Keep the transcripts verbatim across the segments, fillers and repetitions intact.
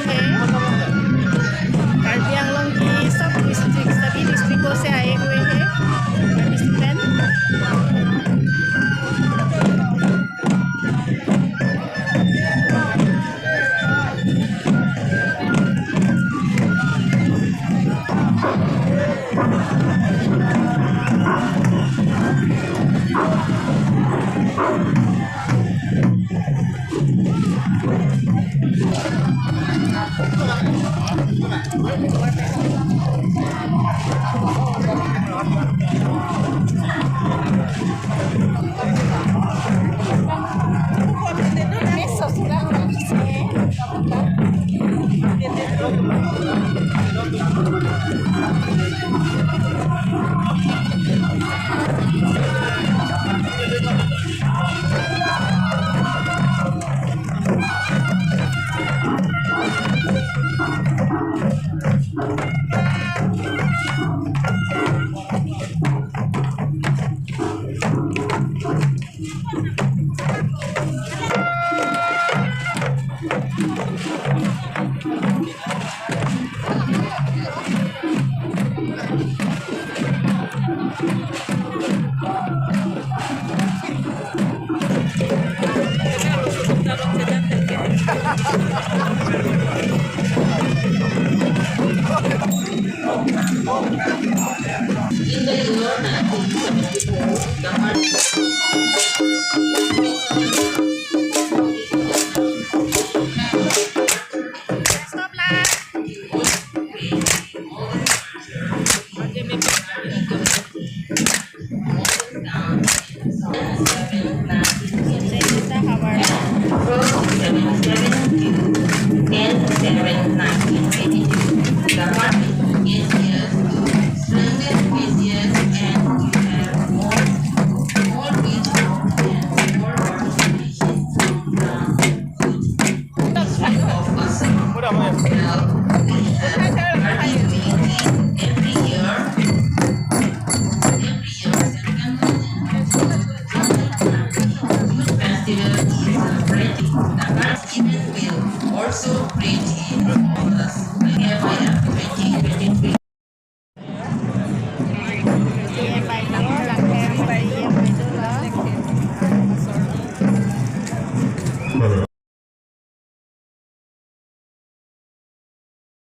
है। कार्बी आंगलोंग की सब डिस्ट्रिक्ट, सभी डिस्ट्रिक्टों से आए हुए हैं participant.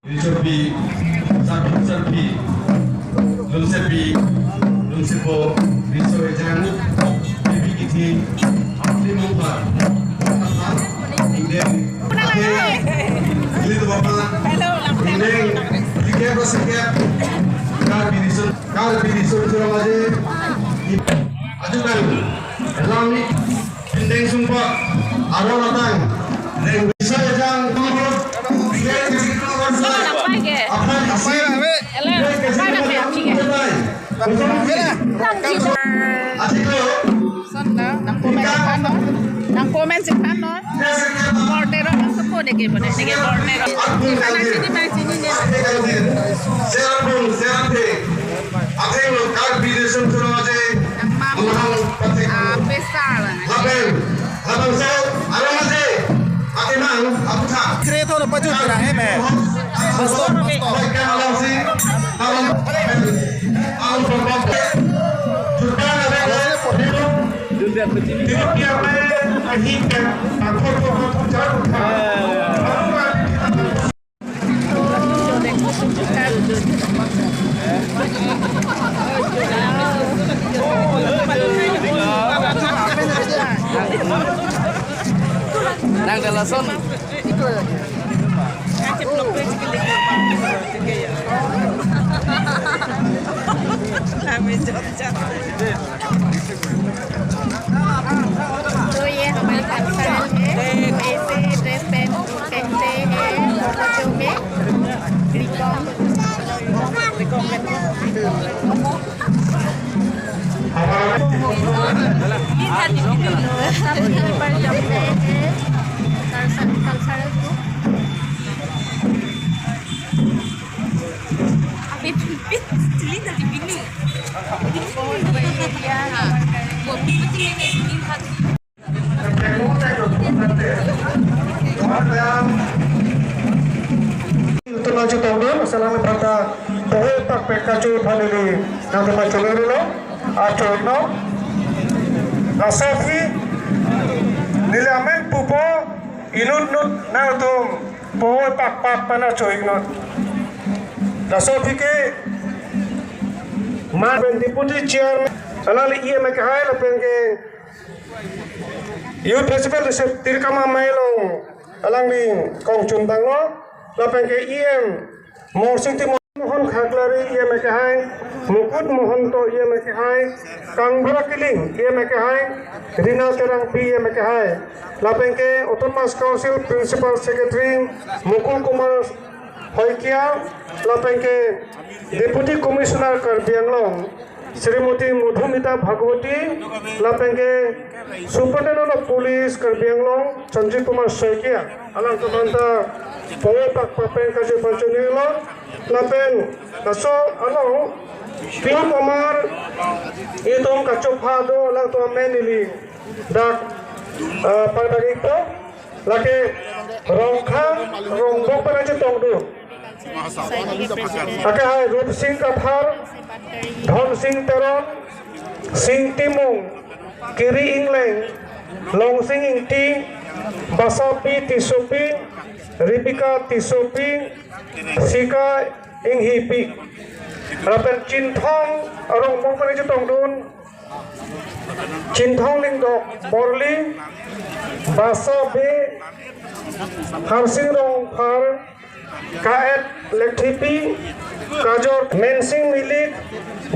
Riso pi, sapi sapi, lungsepi, lungsepo, riso ejang, bibi kithi, apni mungpa, apa, ide, ade, lidu bapa, ide, tiket, tiket, Karbi Riso, Karbi Riso Churang aje, aju kan, elang ni, Pindeng sumpah, aro latang, reng bisa jang, tumur, biar kecil keluar saya. Apa isi? Apa isi? Atik lo. Son na, nang comment si Khan no. Nang comment si Khan no. Border o nang supo deke bone, deke border o. Anak sini, anak sini ne. Serapun, serape. Atheng lo Karbi Riso Churang aje, amahang pathek, ah, besar lah. Lapen, lapen so, alam aje, athemang, aputha. Kre thon pajut ra he me. Pastor, pastor. Baik kan alam si, alam, alam berbagai. Jurban ada, hidup, hidup dia main, akhirnya, takut, takut, takut, takut. Nang dalam son. तो ये हमारे कल्चरल है, ऐसे ड्रेस पहन, पहनते हैं बच्चों में। रिकॉर्ड, रिकॉर्ड करते हैं। कल्चरल, कल्चरल को अभी भी चली था, दिल्ली। वो भी पति मैंने तीन हाथ। Alang phanta pohoi pakpek kacho phanili nangtum chonirlo, acho-iknon. Laso aphi neli amen pupo, inutnut nangtum pohoi pakpak pen acho-iknon. Laso aphi ke ma pen Deputy Chairman, alangli E M akehai lapen ke Youth Festival Reserve Tirkam Amei along alangli kongchun tanglo, lapen ke E M Morsing Timung, Mohan Khaklari E M akehai, Mukut Mohanto E M akehai, Kangbura Killing E M akehai, Rina Terangpi E M akehai, lapen ke Autonomous Council Principal Secretary Mukul Kumar Saikia, lapen ke Deputy Commissioner Karbi Anglong Srimati Madhumita Bhagwati, lapen ke Superintendent of Police Karbi Anglong Sanjay Kumar Saikia, alangtum aphanta pohoi pakpak pen kacho pachonirlo, lapen laso along Pio Kumar itum kachopha do, alangtum amen neli dak, eh, pardagikpo. Lake Rongkhang, Rongbong pen kachetongdun. Lake hai Rupsing Kathar, Dhonsing Teron, Sing Timung, Kiri Ingleng, Longsing Ingti, Basapi Tissopi, Rebecca Tissopi, Sika Inghipi. Lapen Chinthong, Rongbong pen kachetongdun, Chinthong Lyngdoh Borli, Basa Bey, Harsing Rongphar, Kaet Lekthipi, Kajor Mensing Milik,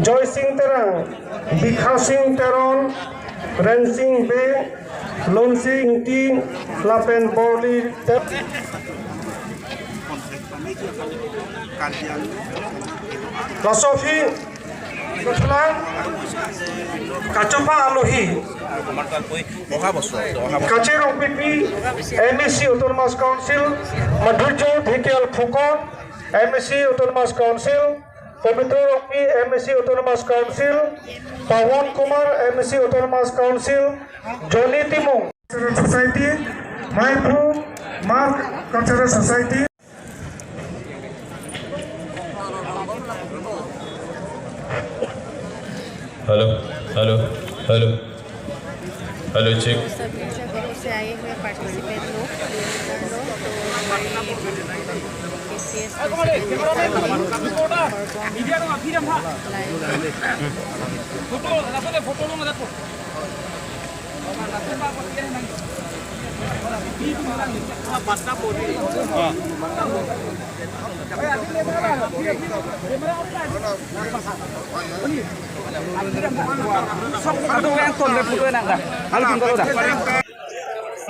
Joysing Terang, Bikhasing Teron, Rensing Bey, Lonsing Ingti, lapen Borli Ter- Laso aphi kachopha alohi, Kache Rongpipi, M A C Autonomous Council, Madhurjya Dhekial Phukan, M A C Autonomous Council, Pabitra Rongpi, M A C Autonomous Council, Pawan Kumar, M A C Autonomous Council, Johnny Timung, Society, Maiphu Mark Cultural Society. Hello, hello, hello, hello, check. सब टीचर बहुत से आए हुए पार्टिसिपेंट लोग, लीडर लोग, तो हमारे KCS president live.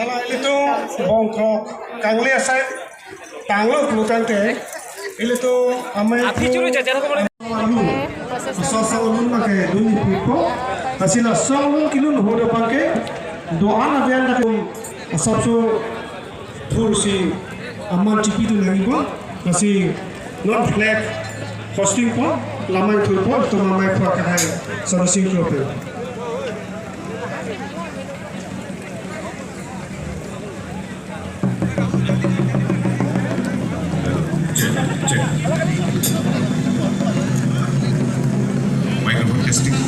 Hala ilitum bongkrok kangli asai tanglo pulo tangte, ilitum amei api churu jajar ko. Alu. Sosa ulun make duni pipo. Lasi lason ulun kilun hodo pangke doan avian dak asapso thursi aman chipidun nangjipo. Lasi non flag hosting po, lamai thurpo, to mamai phak hai servicing krope. Check, check. Microphone testing.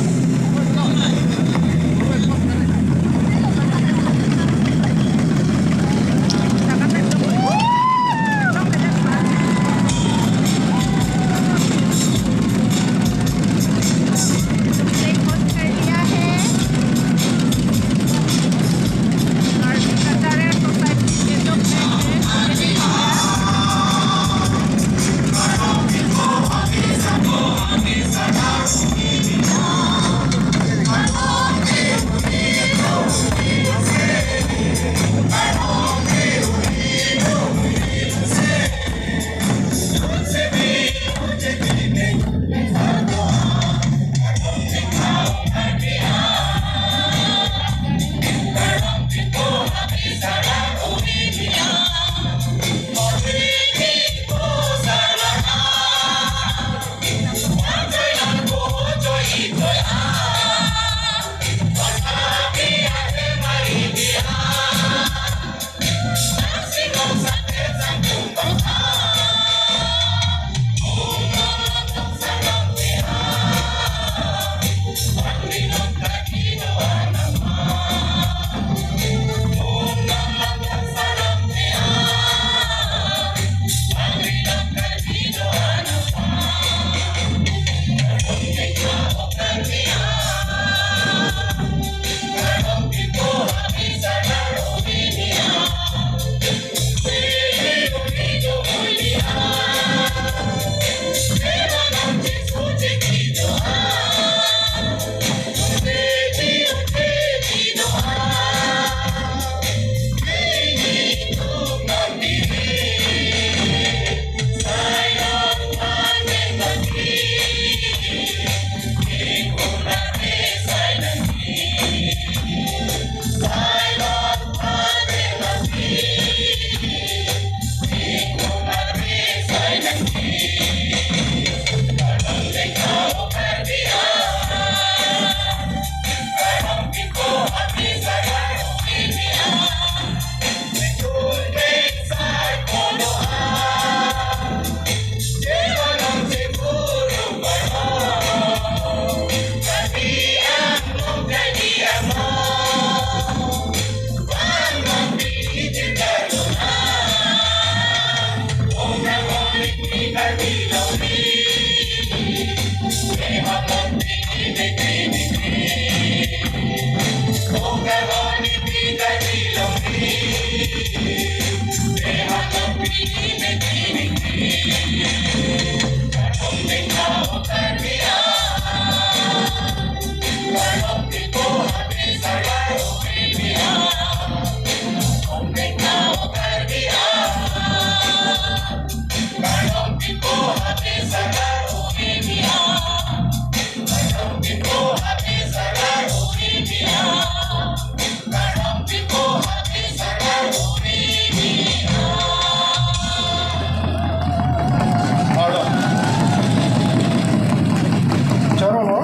Choro lo,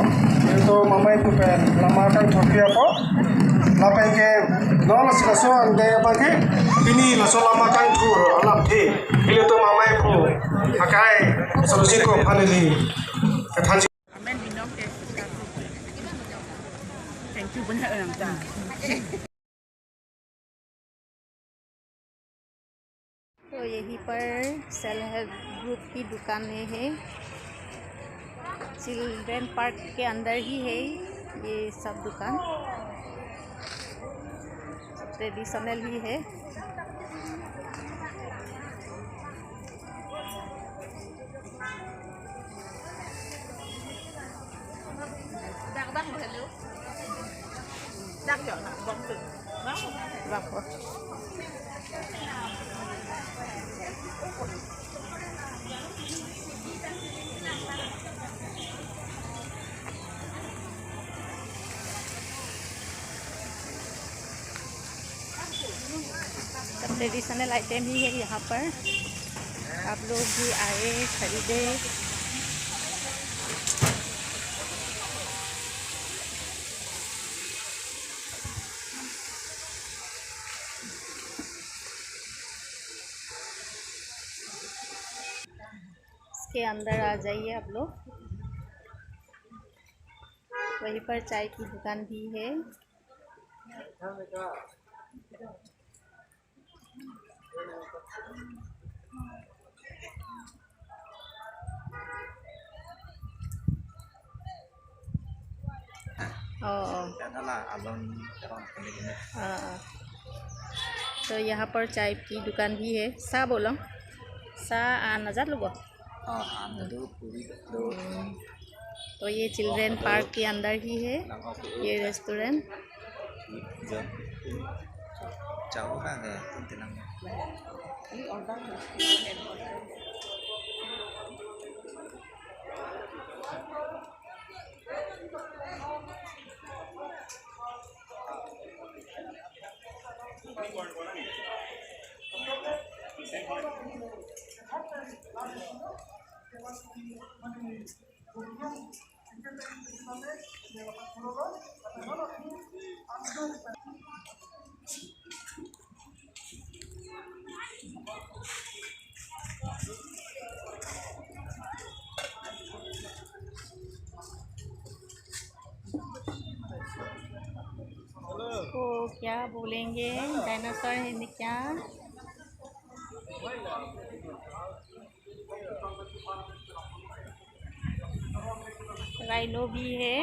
itu mamai pu pen lama kangthur apot. Lapen ke non laso laso ante abang ke pini laso lama kangthur alamthe. Ilitum mamai pu akai solusi ko aphan neli kethan. Amen binong te. Thank you banyak orang ta. तो यहीं पर self help group की दुकान है, है। Children park के अंदर ही है ये सब दुकान, सब ट्रेडिशनल ही है। Dak, dak, hello. Dak, yo, dak, dak, dak. Dak, dak. सब ट्रेडिशनल आइटम ही है यहाँ पर, आप लोग भी आए, खरीदे। इसके अंदर आ जाइए आप लोग। वहीं पर चाय की दुकान भी है। Oh, oh. Adalah alon terang kene-kene. Ah, ah. तो यहाँ पर चाय की दुकान भी है। Sa bolong? Sa, ah, najat lo bo? Oh, ando puri do. Hmm. तो ये चिल्ड्रन पार्क के अंदर ही है ये restaurant. Jauh kan ya, kuntilang. इसको क्या बोलेंगे? डायनासोर है ना क्या? राइनो भी है।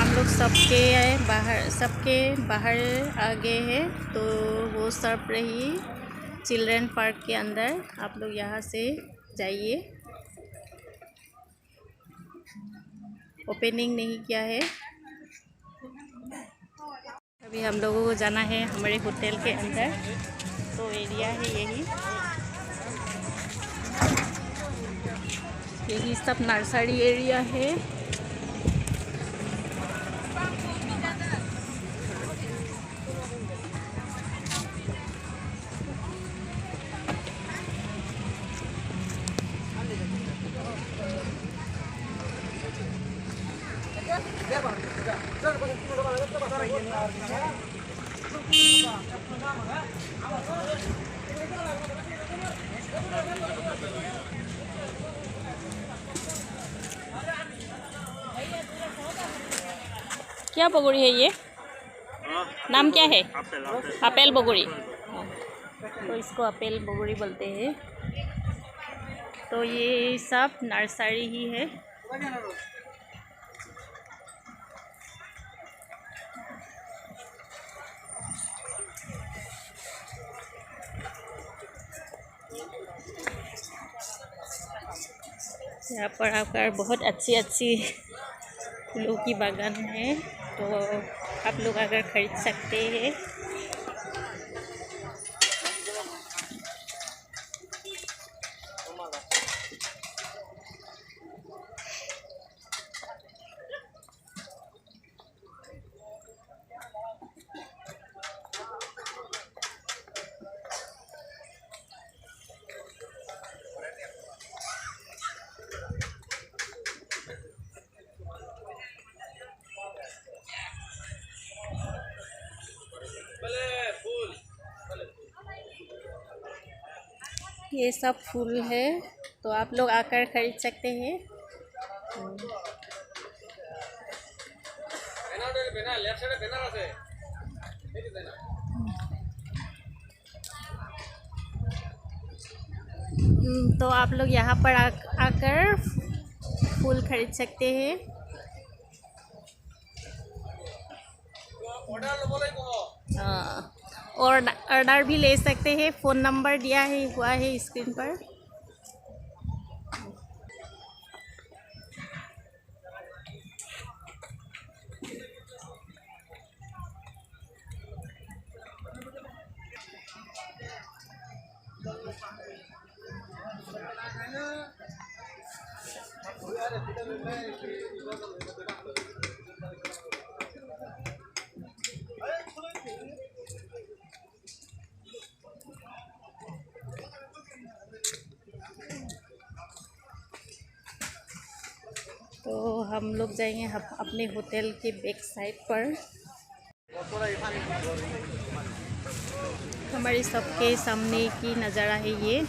हम लोग सबके बाहर, सबके बाहर आ गए हैं, तो वो सर्व रही चिल्ड्रन पार्क के अंदर। आप लोग यहाँ से जाइए, ओपनिंग नहीं किया है। अभी हम लोगों को जाना है हमारे होटल के अंदर, तो एरिया है यही, यही सब नर्सरी एरिया है। क्या बगड़ी है ये? नाम क्या है? Apple, Apple. एप्पल बगड़ी। तो इसको एप्पल बगड़ी बोलते हैं। तो ये सब नर्सरी ही है। यहाँ पर आकर बहुत अच्छी अच्छी फूलों की बागान है, तो आप लोग आकर खरीद सकते हैं। ये सब फूल है, तो आप लोग आकर खरीद सकते हैं। हम्म, तो आप लोग यहाँ पर आ, आकर फूल खरीद सकते हैं। हाँ, और ऑर्डर भी ले सकते हैं। फोन नंबर दिया है, हुआ है स्क्रीन पर। तो हम लोग जाएंगे हम अपने होटल के बैक साइड पर। हमारे सबके सामने की नज़ारा है ये।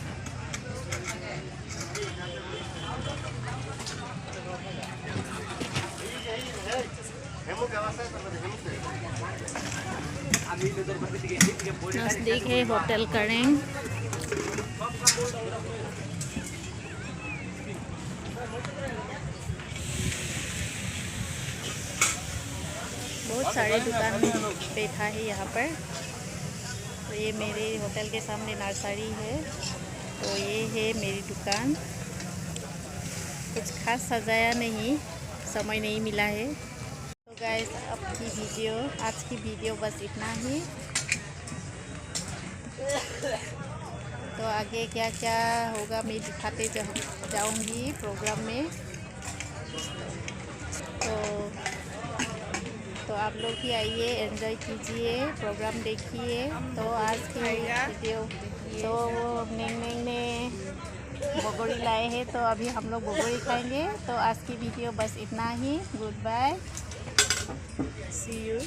नजदीक है होटल करेंग। बहुत सारे दुकान बैठा है यहाँ पर। तो ये मेरे होटल के सामने नर्सरी है। तो ये है मेरी दुकान। कुछ खास सजाया नहीं, समय नहीं मिला है। तो गाइस, अब की वीडियो, आज की वीडियो बस इतना ही। तो आगे क्या क्या होगा मैं दिखाते जा, जाऊंगी प्रोग्राम में। तो, तो आप लोग भी आइए, एंजॉय कीजिए, प्रोग्राम देखिए। तो आज की वीडियो तो वो नेंग नेंग ने बगड़ी लाए हैं, तो अभी हम लोग बगड़ी खाएंगे। तो आज की वीडियो बस इतना ही। गुड बाय, सी यू।